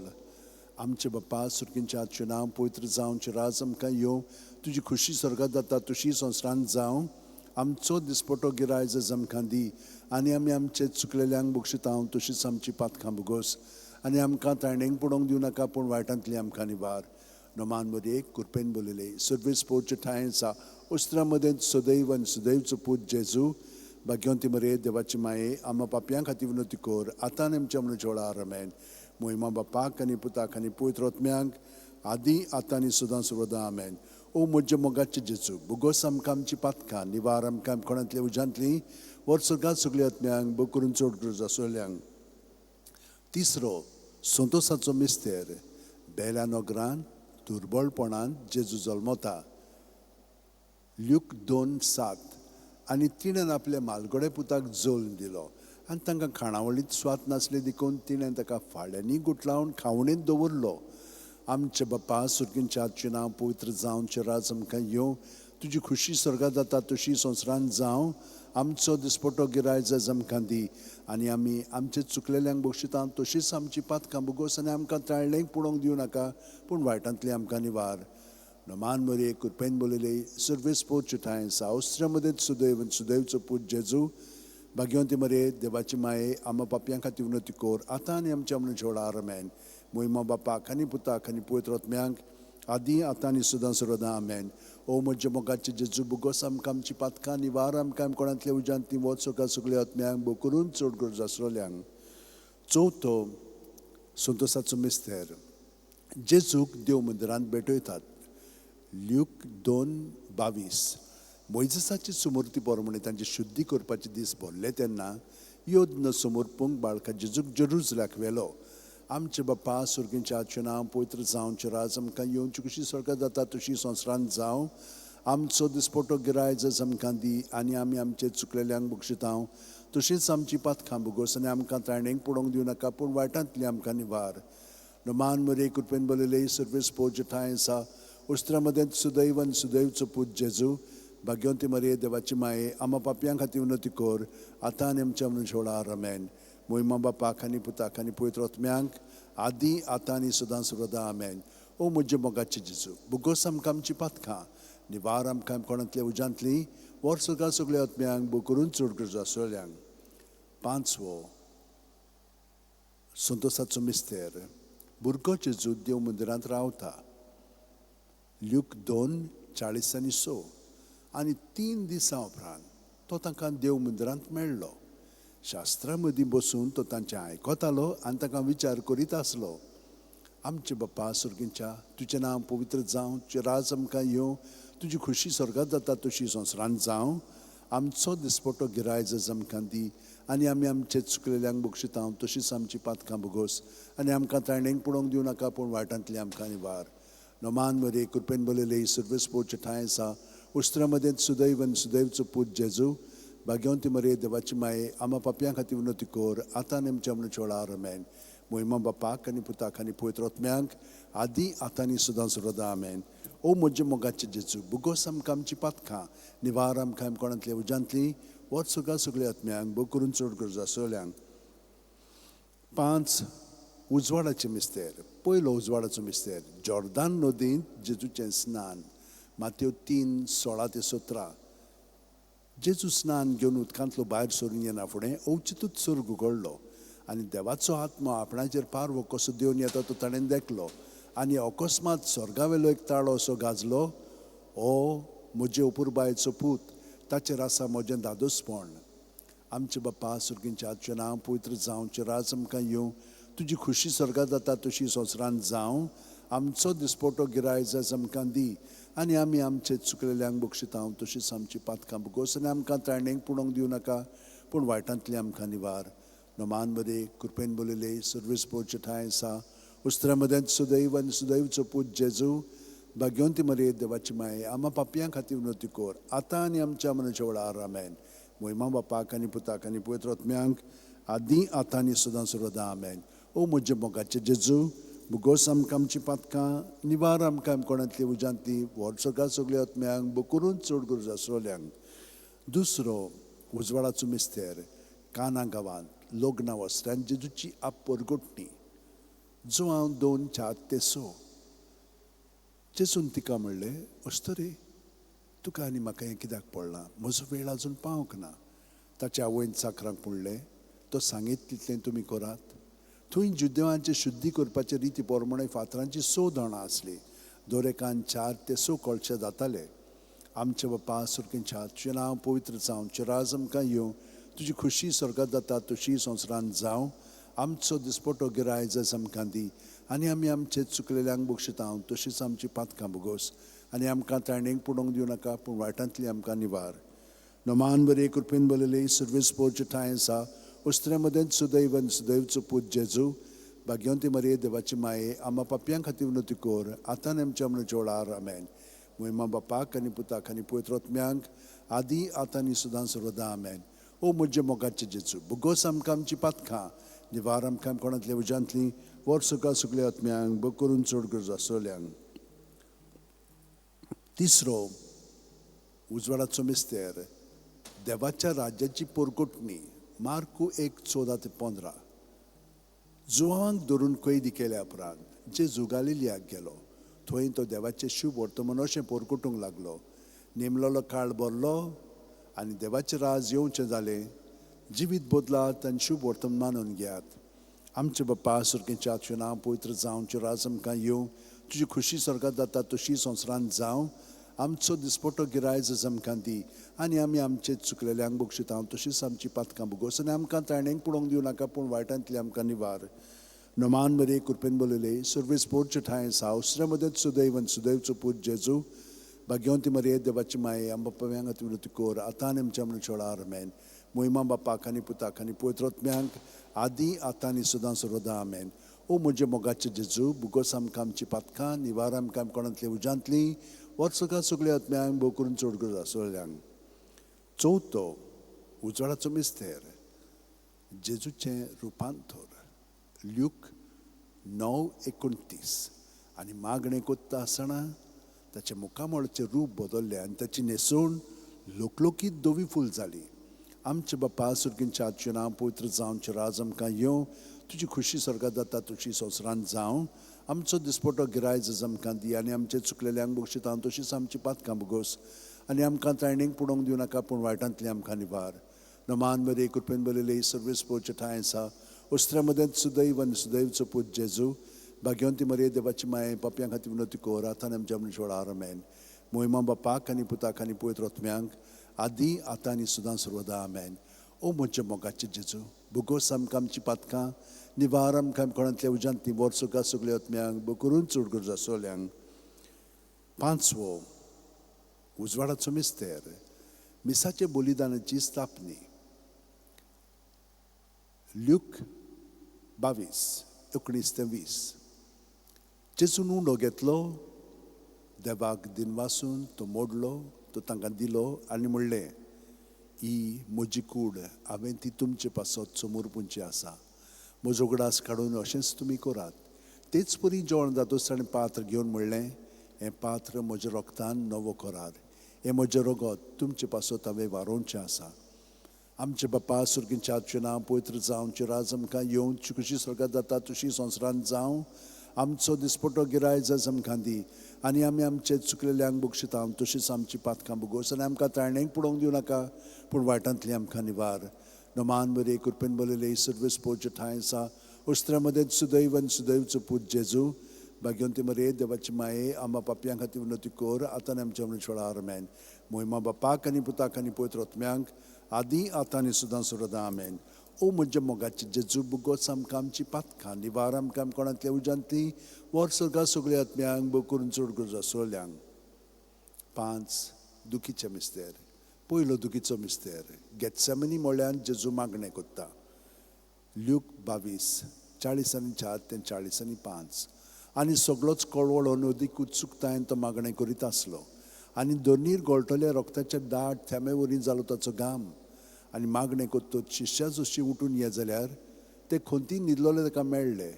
आमचे बापा सुर्गींच्या, तुजें नांव पवित्र जावं, राज आमकां येवं, तुजी खोशी स्वर्गांत जाता तशी संवसारांत जावं. आमचो दिसपटो गिरायज आमकां दी, आनी आमी आमचे चुकलेल्यांक बक्षितांव, तशीच आमची पातकां भोगोस, आनी आमकां ताणेंक पडोवंक दिवं नाका, पूण वायटांतली आमकां निवार. नोमान मरयेक कृपेन बोलिले, सर्वेस पोरचे ठांय आसा, उस्त्रा मदें सदैव आनी सुदैवचो पूत जेजू, भाग्यवंती मरये देवाची माये, आमा पापयां खातीर विनवती कर, आतां आनी आमच्या मरणाच्या वेळार. आमेन. मोहिमा बापाक आनी पुताक आनी पवित्र आत्म्याक, आदी आतां आनी सदां सर्वदां. आमेन. ओ म्हज्या मोगाचे जेजू, भुगोस आमकां आमची पातकां, निवार आमकां कोणांतल्या उज्यांतली, वर सर्गात सगल्या आत्म्यांक, भोग करून चड गरज आसलेल्यांक. तिसरो संतोसाचो मिस्तेर, बेल्या नगरान दुर्बळपणान जेजू जल्मता. ल्यूक 2:7. आनी तिणें आपल्या मालगडे पुताक जल्म दिलो आनी तांकां खाणावळींत स्वाद नासले देखून तिणें ताका फाळ्यांनी गुटलावन खावणेंत दवरलो. आमचे बापा सुर्गींच्या तुजें नांव पवित्र जावन तुजें राज आमकां येवं, तुजी खुशी स्वर्गात जाता तशी संवसारांत जावं. आमचो दिसपटो गिरायक जायज आमकां दी आनी आमी आमचे चुकलेल्यांक बक्षिता तशीच आमची पातकां भोगोस आनी आमकां ताळणेक पडोवंक दिवं नाका, पूण वायटांतली आमकां निवार. नमान मरये कृपेन बोलिले, सर्वेस पोरचे ठांय सावस्त्र्या मदें सुदैव आनी सुदैवचो पूत जेजू, भाग्यवंती मरये देवाची माये, आमा पापयां खातीर विनवती कर, आतां आनी आमच्या मरणाच्या वेळार. आमेन. मोहिमा बापाक आनी पुताक आनी पवित्र आत्म्याक, आदी आतां आनी सदां सर्वदां. आमेन. ओ म्हज्या मोगाचे जेजू, भोगोस आमकां आमची पातकां, निवार आमकां कोणांतल्या उज्यांत वच सगळ्या सगल्या आत्म्यांक, भोग करून चड गरज आसलेल्यांक. चवथो संतोसाचो मिस्तेर, जेजूक देव मंदिरांत भेटयतात. ल्यूक 2:22. मोयजेसाची सुमूर्ती प्रमाणे तांची शुद्धी करपाचे दीस भरले तेन्ना यज्ञ समर्पूंक बाळका जेजूक जेरुजल्याक व्हेलो. आमचे बापा सुर्गींच्या तुजें नांव पवित्र जावं, तुजें राज आमकां येवं, तुजी खुशी स्वर्गात जाता तशी संवसारांत जावं. आमचो दिसपटो गिरायक जायज आमकां दी आनी आमी आमचे चुकलेल्यांक बक्षिता तशीच आमची पातकां भोगोस आनी आमकां ताणेंक पडोवंक दिवं नाका, पूण वायटांतली आमकां निवार. नमान मरये कृपेन बोलिले, सर्वेस पोरचे ठांय आसा, उस्त्रा मदें सुदैव आनी सुदैवचो पूत जेजू, भाग्यवंती मरये देवाची माये, आमा पापयां खातीर विनवती कर, आतां आनी आमच्या मरणाच्या वेळार. आमेन. मोहिमा बापाक आनी पुताक आनी पवित्र आत्म्याक, आदी आतां आनी सदां सर्वदां. आमेन. ओ म्हज्या मोगाचे जेजू, भोगोस आमकां आमची पातकां, निवार आमकां कोणांतल्या उज्यांतली, वर सगळ्या सगल्या आत्म्यांक, भोग करून चड गरज आसलेल्यांक. पांचवो संतोसाचो मिस्तेर, भुरगो जेजू देव मंदिरांत रावता. ल्यूक 2:40 आनी 6. आनी 3 दिसां उपरांत तो तांकां देव मंदिरांत मेळ्ळो. शास्त्रा मदीं बसून तो तांचें आयकतालो आनी तांकां विचार करीत आसलो. आमचे बापा सुर्गींच्या, तुजें नांव पवित्र जावं, तुजें राज आमकां येवं, तुजी खुशी स्वर्गात जाता तशी संवसारांत जावं. आमचो दिसपटो गिरायक जायज आमकां दी आनी आमी आमचे चुकलेल्यांक बक्षिता तशीच आमची पातकां भोगोस आनी आमकां ताणेंक पडोवंक दिवं नाका, पूण वायटांतली आमकां निवार. नमान मरये कृपेन बोलिले, सर्वेस पोरचे ठांय आसा, उस्त्रा मदें सुदैव आनी सुदैवचो पूत जेजू, भाग्यवंती मरये देवाची माये, आमा पापयां खातीर विनवती कर, आतां आनी आमच्या मरणाच्या वेळार. आमेन. मोहिमा बापाक आनी पुताक आनी पवित्र आत्म्याक, आदी आतां आनी सदां सर्वदां. आमेन. ओ म्हज्या मोगाचे जेजू, भोगोस आमकां आमची पातकां, निवार आमकां कोणांतल्या उज्यांतली, वच सगळ्या सगल्या आत्म्यांक, भोग करून चड गरज आसलेल्यांक. 5 उजवाडाचे मिस्तेर, पयलो उजवाडाचो मिस्तेर, जॉर्दान नदींत जेजूचें स्नान. मातेव 3:16 ते 17. जेजू स्नान घेवन उदकांतलो भायर सरून येना फुडें अवचितूच सर्ग उगडलो आनी देवाचो आत्मो आपणाचेर पारवो कसो देवन येता तो ताणें देखलो. आनी अकस्मात स्वर्गावेलो एक ताळो असो गाजलो, ओ म्हजे अपुरबायेचो पूत, ताचेर आसा म्हजें धादोसपण. आमचे बापा सुर्गींच्या, तुजें नांव पवित्र जावं, तुजें राज आमकां येवं, तुजी खुशी स्वर्गात जाता तशी संवसारांत जावं. आमचो दिसपटो गिरायक जायज आमकां दी आनी आमी आमचे चुकलेल्यांक बक्षिता तशीच आमची पातकां भोगोस आनी आमकां ताणेंक पडोवंक दिवं नाका, पूण वायटांतली आमकां निवार. नमान मरये कृपेन बोलिले, सर्वेस पोरचे ठांय आसा, उस्त्रा मदें सुदैव आनी सुदैवचो पूत जेजू, भाग्यवंती मरये देवाची माये, आमा पापयां खातीर विनवती कर, आतां आनी आमच्या मरणाच्या वेळार. आमेन. मोहिमा बापाक आनी पुताक आनी पवित्र आत्म्याक, आदी आतां आनी सदां सर्वदां. आमेन. ओ म्हज्या मोगाचे जेजू, भोगोस आमकां आमची पातकां, निवार आमकां कोणांतली उज्यांतली, व्हड सगळ्या सगल्या आत्म्यांक, भोग करून चड गरज आसलेल्यांक. दुसरो उजवाडाचो मिस्तेर, काना गांवांत लग्ना वस्त्रान जेजूची आपरगोटणी. जुआंव 2:4 ते 6. जेजून तिका म्हणलें, अस्तरे, तुका आनी म्हाका हें कित्याक पडलां? म्हजो वेळ आजून पावंक ना. ताच्या आवयन चाकरांक म्हणलें, तो सांगीत तितलें तुमी करात. थंय जुदेवांचे शुद्धी करपाचे रिती पोरमाणें फातरांचीं स दोणां आसलीं, दर एकान 4 ते 6 कळशे जाताले. आमचे बापा सुर्गेंच्या, तुजें नांव पवित्र जावं, तुजें राज आमकां येवं, तुजी खुशी स्वर्गात जाता तशी संवसारांत जावं. आमचो दिसपटो गिराय आयज आमकां दी, आनी आमी आमचे चुकलेल्यांक बक्षिता तशीच आमची पातकां भोगोस, आनी आमकां ताणेक पुडोवंक दिवं नाका, पूण वायटांतली आमकां निवार. नमान बरे कृपेन बरयले सर्वीस पोवचे ठांय आसा, उस्त्र्या मदेंच सुदैव आनी सुदैवचो पूत जेजू, भाग्यवंती मरिये देवाची माये, आमा पापयां खातीर विनवती कर, आतां आनी आमच्या मरणाच्या वेळार. आमेन. मोहिमा बापाक आनी पुताक आनी पवित्र आत्म्यांक, आदी आतां आनी सदां सर्वदा. आमेन. ओ म्हजे मोगाचे जेजू, भोगोस आमकां आमची पातकां, निवार आमकां कोणांतल्या उज्यांतली, वर्स सगळ्या आत्म्यांक बग करून चड गरज आसल्यांक. तिसरो उजवाडाचो मिस्तेर, देवाच्या राज्याची पोरकोटणी. मार्कू 1:14 ते 15. जुवांक धरून कैदी केल्या उपरांत जेजू गालिलियाक गेलो. थंय तो देवाचें शुभ वर्तमान अशें पोरकोटूंक लागलो. नेमलोलो काळ भरलो आनी देवाचें राज येवचें जालें. जिवीत बदलात आनी शुभ वर्तमान मानून घेयात. आमचे बापा सुर्गेच्या, तुजें नांव पवित्र जावं, तुजें राज आमकां येवं, तुजी खुशी स्वर्गात जाता तशी संवसारांत जावं. आमचो दिसपटो गिराय आमकां दी, आनी आमी आमचे चुकलेल्यांक बक्षिता तशीच आमची पातकां भोगोस, आनी आमकां ताणेक पळोवंक दिवं नाका, पूण वायटांतली आमकां निवार. नमान बरे कृपेन बरयले सर्वीस पोरचे ठांय आसा, उसऱ्या मदेंच सुदैव आनी सुदैवचो पूत जेजू, भाग्यवंती मरिये देवाची माये, आमकां पापयांक खातीर विनवती कर, आतां आनी आमच्या मरणाच्या वेळार. आमेन. मोहिमा बापाक आनी पुताक आनी पवित्र आत्म्यांक, आदी आतां आनी सदां सर्वदा. आमेन. ओ म्हजे मोगाचे जेजू, भोगोस आमकां आमची पातकां, निवार आमकां कोणांतली उज्यांतली, वर्सका सगळ्या आत्म्यांक भोव करून चड गरज आसल्यांक. चवथो उजवाडाचो मिस्तेर, जेजूचें रुपांतर. ल्यूक 9:29. आनी मागणें कोत्ता आसतना ताचें मुखामळचें रूप बदल्लें आनी ताची न्हेसवण लोकलोकीत धवी फूल जाली. आमचे बापा सुर्गेंच्या, तुजें नांव पवित्र जावं, तुजें राज आमकां येवं, तुजी खुशी स्वर्गात जाता तशी संवसारांत जावं. आमचो दिसपटो गिराय आमकां दी, आनी आमचे चुकलेल्यांक बक्षिता तशीच आमची पातकां भोगोस, आनी आमकां ताणेक पुडोवंक दिवं नाका, पूण वायटांतली आमकां निवार. नमान बरे कृपेन बरयले सर्वीस पोवचे ठांय आसा, उस्त्र्या मदेंच सुदैव आनी सुदैवचो पूत जेजू, भाग्यवंती मरिये देवाची माये, पापयां खातीर विनवती कर, आतां आनी आमच्या मरणाच्या वेळार. आमेन. मोहिमा बापाक आनी पुताक आनी पवित्र आत्म्यांक, आदी आतां आनी सदां सर्वदा. आमेन. ओ म्हज्या मोगाचे जेजू, भोगोस आमकां आमची पातकां, निवार आमकां कोणांतल्या उज्यांतली, वर्सुका सगळ्या आत्म्यांक भोग करून चड गरज आसल्यांक. पांचवो उजवाडाचो मिस्तेर, मिसाचे बलिदानाची स्थापनी. ल्यूक 22:19 ते 20. जेजून उंडो घेतलो, देवाक दिनवासून तो मोडलो, तो तांकां दिलो आनी म्हणलें, ही म्हजी कूड, हांवें ती तुमचे पासत समर्पूंची आसा. म्हजो उगडास काडून अशेंच तुमी करात. तेच परी जेवण जातूच ताणें पात्र घेवन म्हणलें, हें पात्र म्हज्या रोगतान नवो करार, हें म्हजें रगत तुमचे पासत हांवें वारोवचें आसा. आमचे बापा सुर्गेंच्या, तुजें नांव पवित्र जावं, तुजें राज आमकां येवं, तुजी खुशी स्वर्गात जाता तशी संवसारांत जावं. आमचो दिसपटो गिराय आमकां दी, आनी आमी आमचे चुकलेल्यांक बक्षिता तशीच आमची पातकां भोगोस, आनी आमकां ताणेक पळोवंक दिवं नाका, पूण वायटांतली आमकां निवार. नमान बरे कृपेन बरयले सर्वीस पोवचे ठांय आसा, उस्त्र्या मदेंच सुदैव आनी सुदैवचो पूत जेजू, भाग्यवंती मरिये देवाची माये, आमकां पापयां खातीर विनवती कर, आतां आनी आमच्या मरणाच्या वेळार. आमेन. मोहिमा बापाक आनी पुताक आनी पवित्र आत्म्यांक, आदी आतां आनी सदां सर्वदा. आमेन. ओ म्हज्या मोगाचे जेजू, भोगोस आमकां आमची पातकां, निवार आमकां कोणांतल्या उज्यांतली, वर्सगा सगळ्या आत्म्यांक भोग करून चड गरज आसल्यांक. 5 दुखीचे मिस्तेर. पयलो दुखीचो मिस्तेर, गेत्सेमनी म्हळ्यान जेजू मागणें कोत्ता. ल्यूक 22:44 ते 45. आनी सगळोच कळवळो अदीक उत्सुकतायेन तो मागणें करीत आसलो, आनी दोनीर गळटल्या रोगताच्या दाट थेंबे वरी जालो ताचो घाम. आनी मागणें कोत्तोच शिश्या जशी उठून ये जाल्यार ते खंती न्हिदलोले ताका मेळ्ळे.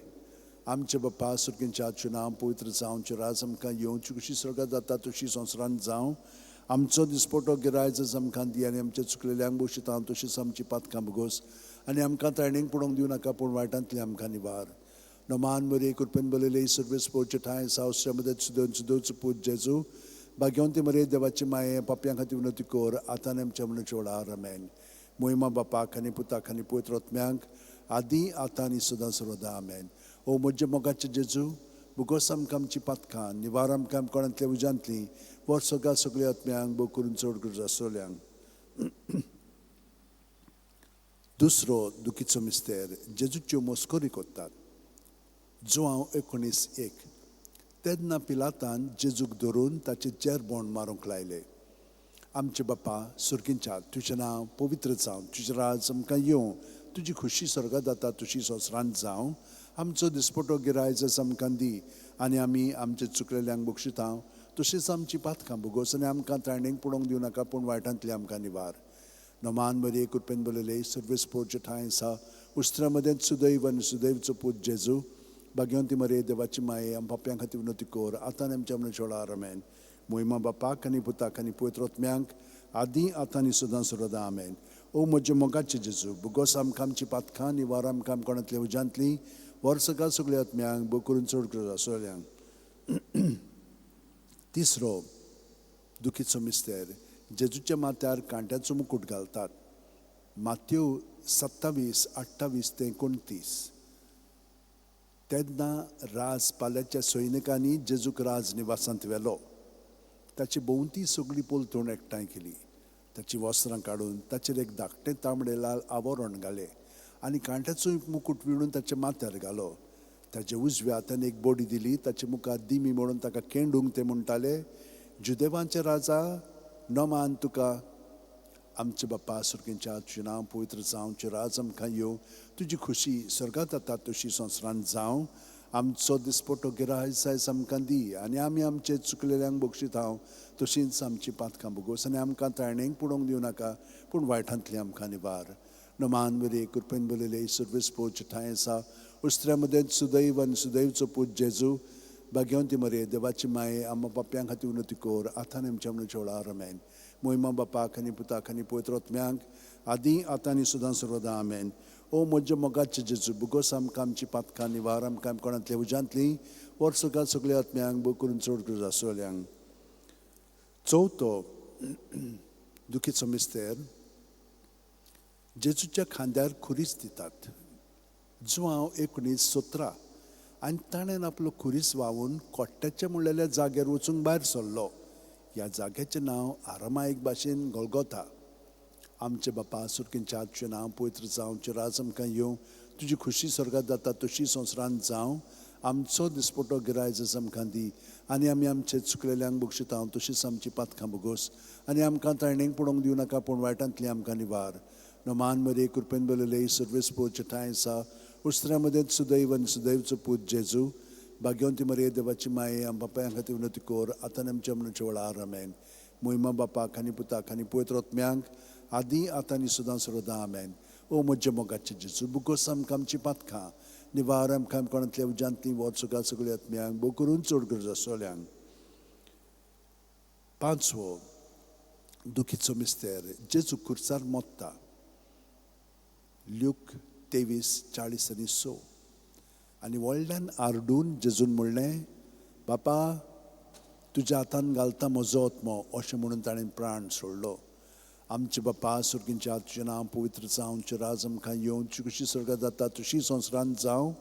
आमचे बापा सुर्गेंच्या, तुजें नांव पवित्र जावं, तुजें राज आमकां येवं, तुजी खुशी स्वर्गात जाता तशी संवसारांत जावं. आमचो दिसपटो गिराय आमकां दी, आनी आमचे चुकलेल्यांक बक्षिता तशीच आमची पातकां भोगोस, आनी आमकां ताणेक पळोवंक दिवं नाका, पूण वायटांतली आमकां निवार. नमान बरे कृपेन बरयले सर्वीस पोवचे ठांय आसा, उस्त्र्या मदेंच सुदैव सुदैवचो पूत जेजू, भाग्यवंती मरिये देवाची माये, पापयां खातीर विनवती कर, आतां आनी आमच्या मरणाच्या वेळार. आमेन. मोहिमा बापाक आनी पुताक आनी पवित्र आत्म्यांक, आदी, आतां आनी सदां सर्वदा. आमेन. ओ म्हज्या मोगाचे जेजू, भुगोस आमकां आमची पातकां, निवार आमकां कोणांतल्या उज्यांतली, वर सगळ्या सगळ्या आत्म्यांक, भोव करून चड गरज आसतल्यांक. दुसरो दुखीचो मिस्तेर, जेजूच्यो मस्करी करतात. जुआंव 19:1. तेन्ना पिलातान जेजूक धरून ताचे चेरबोंड मारूंक लायले. आमचे बापा सुर्गींच्या, तुजें नांव पवित्र जावं, तुजें राज आमकां येवं, तुजी खुशी स्वर्गात जाता तुशी संवसारांत जावं. आमचो दिसपटो गिरायज आमकां दी आनी आमी आमचे चुकलेल्यांक बक्षिता तशीच आमची पातकां भोगोस आनी आमकां त्राणेक पडोवंक दिवं नाका, पूण वायटांतली आमकां निवार. नमान बरी कृपेन बरयले सर्वेस पोरचे ठांय आसा उस्त्रा मदें सुदैव आनी सुदैवचो पूत जेजू, भाग्यवंती मरे देवाची माये, आम पापयां खातीर विनवती कर आतां आनी आमच्या मरणाच्या वेळार. आमेन. मोहिमा बापाक आनी पुताक आनी पवित्र आत्म्यांक, आदी आतां आनी सदां सर्वदा. आमेन. ओ म्हज्या मोगाचे जेजू, भुगोस आमकां आमची पातकां, निवार आमकां कोणांतल्या उज्यांतली, वर सगळ्या सगळ्या आत्म्यांक, भोव करून चड गरज आसतल्यांक. तिसरो दुखीचो मिस्तेर, जेजूच्या माथ्यार कांट्याचो मुकूट घालतात. मात्यो 27:28-29. तेन्ना राज पाल्याच्या सैनिकांनी जेजूक राज निवासांत व्हेलो. ताची भोंवती सगळी पलतूण एकठांय केली. ताची वस्त्रां काडून ताचेर एक धाकटें तांबडे लाल आवरण घालें आनी कांट्याचो मुकूट विणून ताच्या माथ्यार घालो. ताच्या उजव्या हातान एक बडी दिली. ताचे मुखार दिमी म्हणून ताका केंडूंक ते म्हणटाले, जुदेवांचे राजा नमान तुका. आमचे बापा सुर्गींच्या, तुजें नांव पवित्र जावं, तुजें राज आमकां येवं, तुजी खुशी स्वर्गात जाता तशी संवसारांत जावं. आमचो दिसपटो गिरायज आयज आमकां दी आनी आमी आमचे चुकलेल्यांक बक्षीत हांव तशींच आमची पातकां भोगोस आनी आमकां त्राणेक पडोवंक दिवं नाका, पूण वायटांतली आमकां निवार. नमान बरे कृपेन बरयले सर्वेस पोरचे ठांय आसा उस्त्र्या मदें सुदैव आनी सुदैवचो पूत जेजू, भाग्यवंती मरे देवाची माये, आमकां पापयां खातीर विनवती कर आतां आनी आमच्या मरणाच्या वेळार. आमेन. मोहिमा बापाक आनी पुताक आनी पवित्र आत्म्यांक, आदी आतां आनी सदां सर्वदा. आमेन. ओ म्हज्या मोगाचे जेजू, भुगोस आमकां आमची पातकां, निवार आमकां कोणांतल्या उज्यांतली, वर सगळ्या सगळ्या आत्म्यांक, भोव करून चड गरज आसतल्यांक. चवथो दुखीचो मिस्तेर, जेजूच्या खांद्यार खुरीस दितात. जुआंव 19:17. आनी ताणें आपलो खुरीस व्हांवून कोट्ट्याच्या म्हणलेल्या जाग्यार वचूंक भायर सरलो. ह्या जाग्याचें नांव आरामायक भाशेन गोलगोथा. आमचे बापा सुर्गींच्या, तुजें नांव पवित्र जावं, तुजें राज आमकां येवं, तुजी खुशी स्वर्गात जाता तशी संवसारांत जावं. आमचो दिसपटो गिरायज आमकां दी आनी आमी आमचे चुकलेल्यांक बक्षिता तशीच आमची पातकां भोगोस आनी आमकां त्राणेक पडोवंक दिवं नाका, पूण वायटांतली आमकां निवार. नमान मरे कृपेन बरयले सर्वेस पोरचे ठांय आसा उस्त्र्या मदें सुदैव आनी सुदैवचो पूत जेजू, भाग्यवंती मरे देवाची माये, आम बापायां खातीर विनवती कर आतां आनी आमच्या मरणाच्या वेळार. आमेन. मोहिमा बापाक आनी पुताक आनी पवित्र आत्म्यांक, आदी आतां आनी सदां सर्वदा. आमेन. ओ म्हज्या मोगाचे जेजू, भुगोस आमकां आमची पातकां, निवार आमकां कोणांतल्या उज्यांतली, वर सगळ्या सगळ्या आत्म्यांक, भोव करून चड गरज आसतल्यांक. पांचवो दुखीचो मिस्तेर, जेजू खुर्सार मोत्ता. ल्यूक 23:40-6. आनी व्हडल्यान आरडून जेजून म्हणलें, बापा तुज्या हातान घालता म्हजो आत्मो, अशें म्हणून ताणें प्राण सोडलो. आमचे बापा सुर्गींच्या, तुजें नांव पवित्र जावं, तुजें राज आमकां येवं, तुजी खुशी स्वर्गात जाता तशी संवसारांत जावं.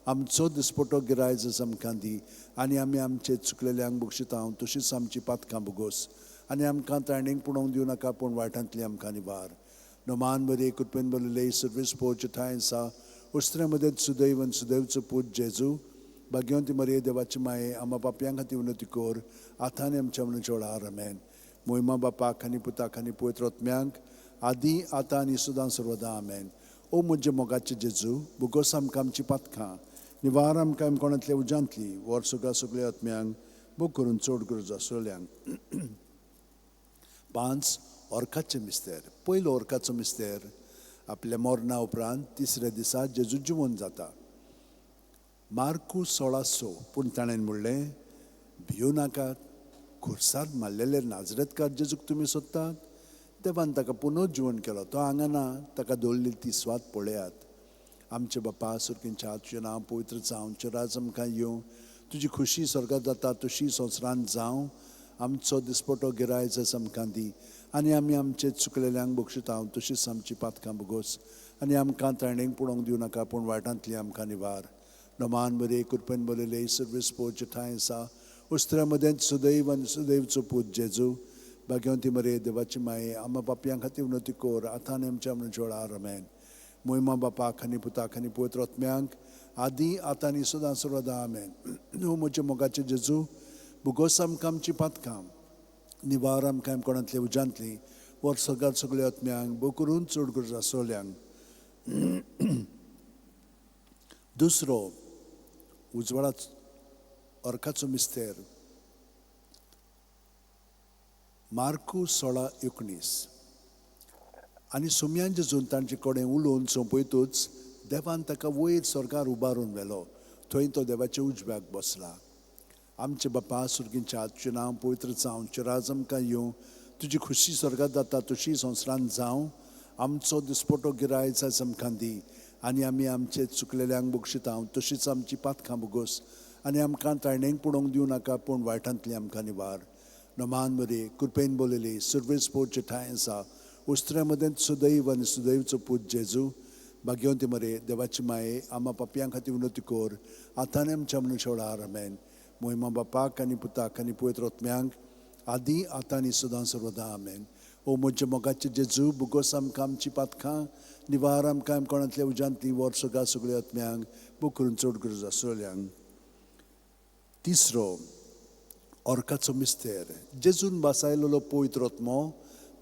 आमचो दिसपटो गिरायज आमकां दी आनी आमी आमचे चुकलेल्यांक बक्षिता तशीच आमची पातकां भोगोस आनी आमकां त्राणेक पडोवंक दिवं नाका, पूण वायटांतली आमकां निवार. नमान बरे कृपेन बरयले सर्वेस पोरचे ठांय आसा उस्त्र्या मदें सुदैव आनी सुदैवचो पूत जेजू, भाग्यवंती मरे देवाची माये, आमकां पापयां खातीर विनवती कर आतां आनी आमच्या मरणाच्या वेळार. आमेन. मोहिमा बापाक आनी पुताक आनी पवित्र आत्म्यांक, आदी आतां आनी सदां सर्वदा. आमेन. ओ म्हज्या मोगाचे जेजू, भुगोस आमकां आमची पातकां, निवार आमकां कोणांतल्या उज्यांतली, वर सगळ्या सगळ्या आत्म्यांक, भोव करून चड गरज आसतल्यांक. 5 ऑर्काचे मिस्तेर. पयलो ऑर्काचो मिस्तेर, आपल्या मरणा उपरांत तिसऱ्या दिसा जेजू जिवन जाता. मार्कू 16:6. पूण ताणें म्हणलें, भियो नाकात, खुर्सार मारलेले नाजरेतकार जेजूक तुमी सोदतात, देवान ताका पुनः जिवन केलो, तो हांगा ना, ताका दवरली ती स्वाद पळयात. आमचे बापा सुर्गींच्या, तुजें नांव पवित्र जावं, तुजें राज आमकां येवं, तुजी खुशी स्वर्गात जाता तशी संवसारांत जावं. आमचो दिसपटो गिरायज आमकां दी आनी आमी आमचे चुकलेल्यांक बक्षिता तशीच आमची पातकां भोगोस आनी आमकां ताणेंक पळोवंक दिवं नाका, पूण वायटांतली आमकां निवार. नमान मरे, कृपेन बरयले, सर्वेस्पोरचे ठांय आसा. उस्त्र्या मदेंत सुदैव आनी सुदैवचो पूत जेजू. भाग्यवंती मरे, देवाची माये, आमा पापयां खातीर विनवती कर, आतां आनी आमच्या मरणाच्या वेळार. आमेन. मोहिमा बापाक आनी पुताक आनी पवित्र आत्म्यांक, आदी आतां आनी सदां सर्वदा. आमेन. ओ म्हज्या मोगाचे जेजू, भुगोस आमकां आमची पातकां, निवार आमकां कोणांतले उज्यांतली, वर सगळ्या सगळ्या आत्म्यांक, भोव करून चड गरज आसोल्यांक. दुसरो उजवाडा अर्काचो मिस्तेर. मार्कू 16:19. आनी सोम्यान जेजून तांचे कडेन उलोवन सोंपयतूच देवान ताका वयर स्वर्गार उबारून व्हेलो, थंय तो देवाच्या उजव्याक बसला. आमचे बापा सुर्गींच्या, तुजें नांव पवित्र जावं, तुजें राज आमकां येवं, तुजी खुशी स्वर्गात जाता तशी संवसारांत जावं. आमचो दिसपटो गिरायच आयज आमकां दी, आनी आमी आमचे चुकलेल्यांक बक्षिता तशीच आमची पातकां भोगोस, आनी आमकां ताणेंक पडोवंक दिवं नाका, पूण वायटांतली आमकां निवार. नमान मरे, कृपेन बोलयली, सर्वेस्पोरचे ठांय आसा. उस्त्र्या मदेंत सुदैव आनी सुदैवचो पूत जेजू. भाग्यवंती मरे, देवाची माये, आमा पापयां खातीर विनवती कर, आतां आनी आमच्या मरणाच्या वेळार. आमेन. मोहिमा बापाक आनी पुताक आनी पवित्र आत्म्यांक, आदी आतां आनी सदां सर्वदा. आमेन. ओ म्हज्या मोगाचे जेजू, भुगोस आमकां आमची पातकां, निवार आमकां कोणांतल्या उज्यांतली, वर सगळ्या सगळ्या आत्म्यांक, भोव करून चड गरज आसलेल्यांक. तिसरो अर्काचो मिस्तेर. जेजून भासायलेलो पवित्र आत्मो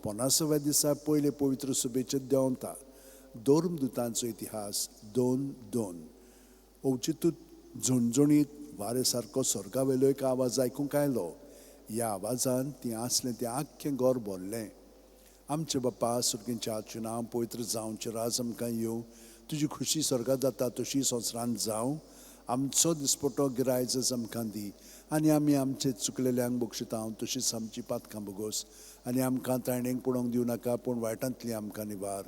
50व्या दिसा पयले पवित्र सभेचेर देंवता. धर्मदुतांचो इतिहास 2:2. अवचितूच झणझणीत वारे सारको स्वर्गा वयलो एक आवाज आयकूंक आयलो. ह्या आवाजान ती आसलें तें आख्खें घर भरलें. आमचे बापा सुर्गींच्या, तुजें नांव पवित्र जावं, तुजें राज आमकां येवं, तुजी खुशी स्वर्गात जाता तशी संवसारांत जावं. आमचो दिसपटो गिरायच आमकां दी, आनी आमी आमचे चुकलेल्यांक बक्षिता तशीच आमची पातकां भोगोस, आनी आमकां ताणेंक पडोवंक दिवं नाका, पूण वायटांतली आमकां निवार.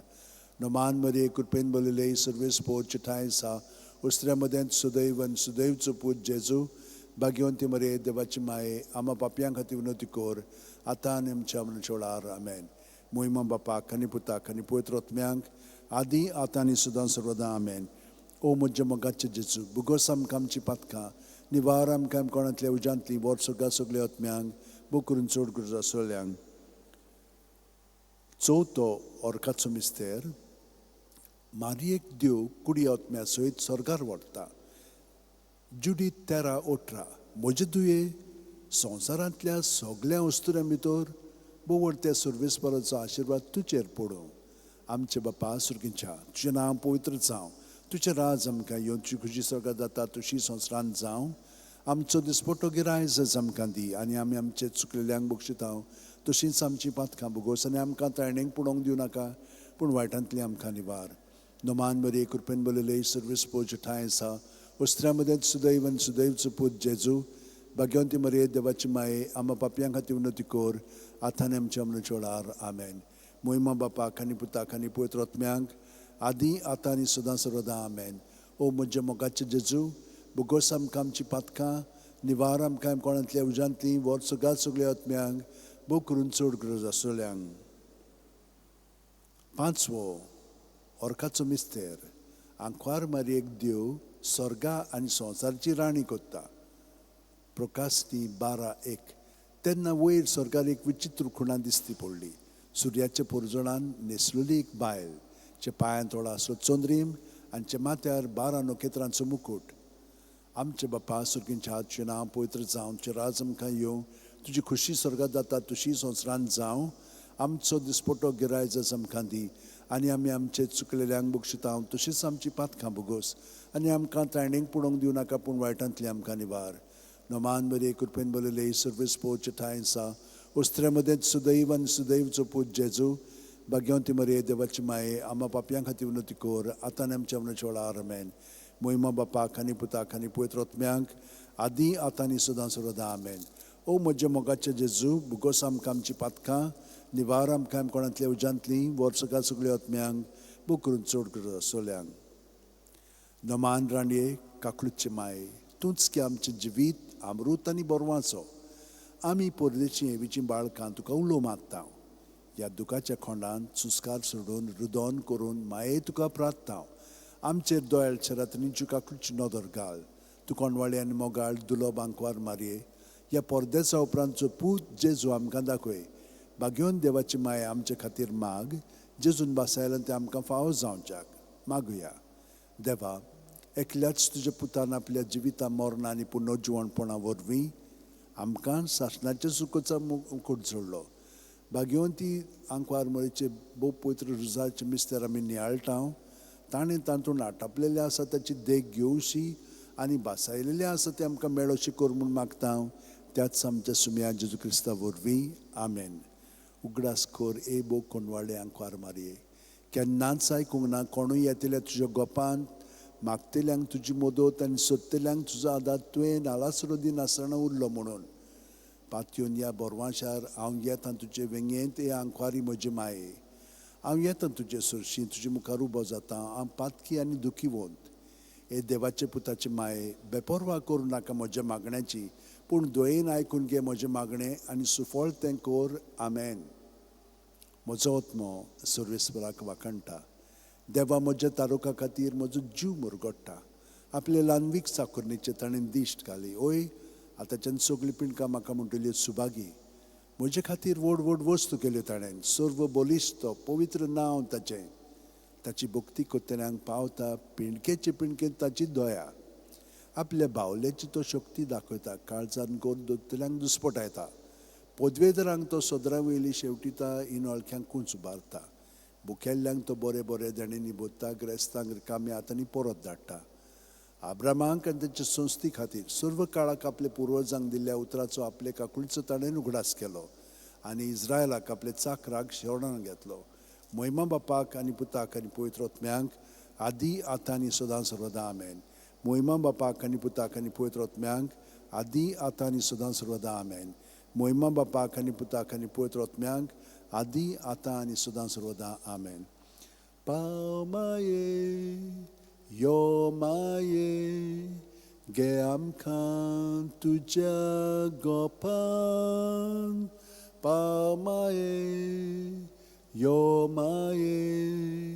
नमान मरे, कृपेन बरयले, सर्वेस्पोरचे ठांय आसा. उस्त्र्या मदेंत सुदैव आनी सुदैवचो पूत जेजू. भाग्यवंती मरे, देवाची माये, आमा पापयां खातीर विनवती कर, आतां आनी आमच्या मरणाच्या वेळार. आमेन. मोहिमा बापाक आनी पुताक आनी पवित्र आत्म्यांक, आदी आतां आनी सदां सर्वदां. आमेन. ओ म्हज्या मोगाचे जेजू, भुगोस आमकां आमची पातकां, निवार आमकां कोणांतल्या उज्यांतली, वर सगळ्या सगळ्या आत्म्यांक, भोव करून चड गरज आसलेल्यांक. चवथो अर्काचो मिस्तेर. मारयेक देव कुडी आत्म्या सयत स्वर्गार व्हरता. जुडीत 13:18. म्हजे दुये, संवसारांतल्या सगळ्या वस्तुऱ्यां भितर बोवड त्या सर्वेस्पराचो आशिर्वाद तुजेर पडूं. आमचे बापा सुर्गींच्या, तुजें नांव पवित्र जावं, तुजें राज आमकां येवन, तुजी खुशी स्वर्गात जाता तशी संवसारांत जावं. आमचो दिसपटो गिरायज आमकां दी, आनी आमी आमचे चुकलेल्यांक बक्षिता तशींच आमची पातकां भोगोस, आनी आमकां ताणेंक पडोवंक दिवं नाका, पूण वायटांतली आमकां निवार. नमान मरे, कृपेन बरयले, सर्वेस्पोरचे ठांय आसा. उस्त्र्या मदेंत सुदैव आनी सुदैवचो पूत जेजू. भाग्यवंती मरे, देवाची माये, आमा पापयां खातीर विनवती कर, आतां आनी आमच्या मरणाच्या वेळार. आमेन. मोहिमा बापाक आनी पुताक आनी पवित्र आत्म्यांक, आदी आतां आनी सदां सर्वदां. आमेन. ओ म्हज्या मोगाचे जेजू, भुगोस आमकां आमची पातकां, निवार आमकां कोणांतल्या उज्यांतली, वर सगळ्या सगळ्या आत्म्यांक, भोव करून चड गरज आसलेल्यांक. पांचवो अर्काचो मिस्तेर. आंकवार मारयेक देव स्वर्गा आनी संवसाराची राणी करता. प्रकाशनी 12:1. तेन्ना वयर स्वर्गार एक विचित्र खुणा दिसती पडली. सुर्याच्या पुरजणान न्हेसलेली एक बायल, चे पांयांत थोडो आसलो चंद्रीम आनी चे माथ्यार 12 नखेत्रांचो मुकूट. आमचे बापा सुर्गींच्या, तुजें नांव पवित्र जावं, तुजें राज आमकां येवं, तुजी खुशी स्वर्गात जाता तशी संवसारांत जावं. आमचो दिसपटो गिरायज आमकां दी, आनी आमी आमचे चुकलेल्यांक बक्षिता तशीच आमची पातकां भोगोस, आनी आमकां ताणेंक पडोवंक दिवं नाका, पूण वायटांतली आमकां निवार. नमान मरे, कृपेन बरयले, सर्वेस्पोरचे ठांय आसा. उस्त्र्या मदेंत सुदैव आनी सुदैवचो पूत जेजू. भाग्यवंती मरे, देवाची माये, आमा पापयां खातीर विनवती कर, आतां आनी आमच्या मरणाच्या वेळार. आमेन. मोहिमा बापाक आनी पुताक आनी पवित्र आत्म्यांक, आदी आतां आनी सदां सर्वदां. आमेन. ओ म्हज्या मोगाचे जेजू, भुगोस आमकां आमची पातकां, निवार आमकां कोणांतल्या उज्यांतली, वर सगळ्या सगळ्या आत्म्यांक, भोव करून चड गरज आसलेल्यांक. नमान राणये, काकळूचे माये, तूंच की आमचें जिवीत अमृत आनी बरवाचो. आमी परदेशी हेवीचीं बाळकां तुका उलो मारता. ह्या दुखाच्या खोंडांत सुस्कार सोडून रुदन करून माये तुका प्रार्थतांव. आमचेर दोयाळ शेरातनीची काकुळची नदर घाल. तूं कोणवाळे आनी मोगाळ दुलोब आंकवार मारये. ह्या परदेसा उपरांतचो पूत जेजू आमकां दाखय. भाग्योन देवाची माया आमचे खातीर माग. जेजून भासायल्यान तें आमकां फावो जावच्याक मागुया. देवा, एकल्याच तुज्या पुतान आपल्या जिविता मरणां आनी पुनर्जिवणपणा वरवीं आमकां सासणाच्या सुखोचो मुकूट जोडलो. भाग्यवंती आंकवार मरेचे भोव पवित्र रुजाचे मिस्तर आमी नियाळटा. ताणें तातूंत आटापलेलें आसा ताची देख घेवशी आनी भासायलेलें आसा तें आमकां मेळोशी कर म्हूण मागता. त्याच आमच्या सुमया जेजू क्रिस्ता वरवीं, आमेन. उगडास कर ए भोव कोणवाळे आंकवार मारये. केन्नाच आयकूंक ना कोणूय येतल्या तुज्या गोपांत मागतल्यांक तुजी मदत आनी सोदतल्यांक तुजो आदार तुवें नालासरो दिनासतना उरलो म्हणून. पातयेवन ह्या बोरवाशार हांव येता तुजे वेंगेंत हे आंकवारी म्हजे माये. हांव येता तुजे सरशी तुजे मुखार उबो जाता. हांव पातकी आनी दुखीवंत. हे देवाचे पुताचे माये, बेपर्वा करूं नाका म्हज्या मागण्याची, पूण दयेन आयकून घे म्हजें मागणें आनी सुफळ तें कर. आमेन. म्हजो आत्मो सर्वेस्पराक वाखाणटा. देवा म्हज्या तारुका खातीर म्हजो जीव मुरगोडटा. आपले ल्हानवीक चाकरणीचेर ताणें दिश्ट घाली. ओय, आतांच्यान सगळीं पिंडकां म्हाका म्हणटल्यो सुभागी. म्हजे खातीर व्हड व्हड वस्तू केल्यो ताणें. सर्व बलिश्ट पवित्र नांव ताचें. ताची भक्ती करतल्यांक पावता पिंडकेचे पिंडकेंत ताची दया. आपल्या बावल्याची तो शक्ती दाखयता. काळजान गोर दवरतल्यांक दुस्पटायता. पदवेदरांक तो सदरा वयली शेवटिता. इनवळख्यांक कुंच उबारता. भुकेल्ल्यांक तो बरे बरे देणेंनी भरता. ग्रेस्तांक रिकाम्या हातांनी परत धाडटा. आब्रामाक आनी तांचे संस्थी खातीर सर्व काळाक आपले पुर्वजांक दिल्ल्या उतराचो आपले काकुळचो ताणें उगडास केलो आनी इस्रायलाक आपले चाकराक शरण घेतलो. महिमा बापाक आनी पुताक आनी पवित्र आत्म्यांक, आदी आतां आनी सदां सर्वदा. आमेन. महिमा बापाक आनी पुताक आनी पवित्र आत्म्यांक, आदी आतां आनी सदां सर्वदा. आमेन. महिमा बापाक आनी पुताक आनी पवित्र आत्म्यांक, आदी आतां आनी सदां सर्वदा. आमेन. पाव माये, यो माये, गे आमकां तुज्या गोपान. पाव माये, यो माये,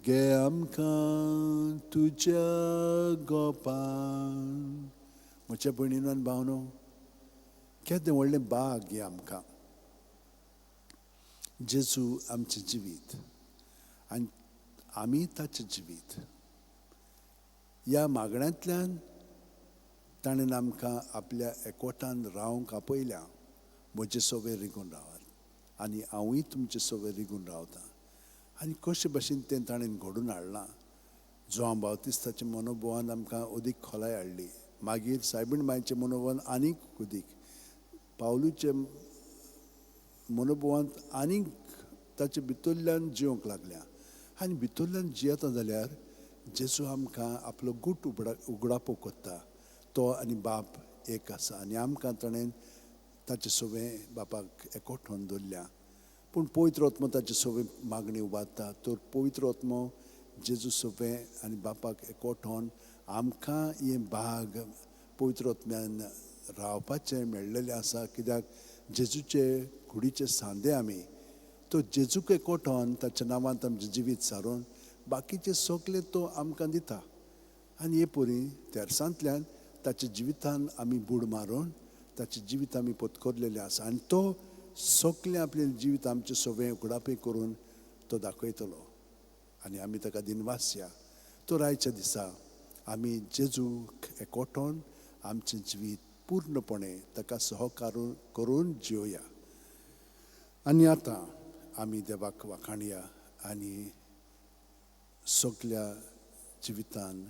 गे आमकां तुज्या गोपान. म्हज्या भयणीन आनी भावनो, केदें व्हडलें भाग हें आमकां. जेजू आमचें जिवीत आनी आमी ताचें जिवीत. ह्या मागण्यांतल्यान ताणें आमकां आपल्या एकवटान रावंक आपयल्या. म्हजे सवे रिगून रावात आनी हांवूय तुमचे सवे रिगून रावतां. आनी कशे भशेन तें ताणें घडून हाडलां. जुआंव बावतिस्ताच्या मनोभवान आमकां अदीक खोलाय हाडली. मागीर सायबीण मायचें मनोभवान आनीक अदीक, पावलूचे मनोभवांत आनीक ताचे भितरल्यान जिवंक लागल्या. आनी भितरल्यान जियेता जाल्यार जेजू आमकां आपलो गूट उगडापो करता. तो आनी बाप एक आसा आनी आमकां ताणें ताचे सवें बापाक एकवटोवन दवरल्या. पूण पवित्र आत्मो ताचे सवें मागणी उबारता. तर पवित्र आत्मो जेजू सवें आनी बापाक एकवटोवन आमकां हें भाग पवित्र आत्म्यान रावपाचें मेळ्ळेलें आसा. कित्याक जेजूचे कुडीचे सांदे आमी. तो जेजूक एकवटोवन ताच्या नांवांत आमचें जिवीत सारोवन बाकीचें सगलें तो आमकां दिता. आनी हे परी तेरसांतल्यान ताच्या जिवितान आमी बूड मारून ताचें जिवीत आमी पत्करलेलें आसा. आनी तो सगलें आपलें जिवीत आमचें सवें उगडापें करून तो दाखयतलो आनी आमी ताका दिनवासया. तर आयच्या दिसा आमी जेजूक एकवटोवन आमचें जिवीत पूर्णपणे ताका सहकार करून जिवया. आनी आतां आमी देवाक वाखाणया आनी सगल्या जिवितान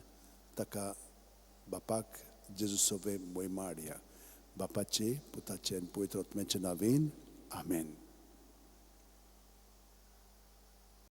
ताका बापाक जेजू सवें मोहिमा हाडया. बापाचे, पुताचे आनी पवित्र आत्म्याचे नांवेन, आमेन.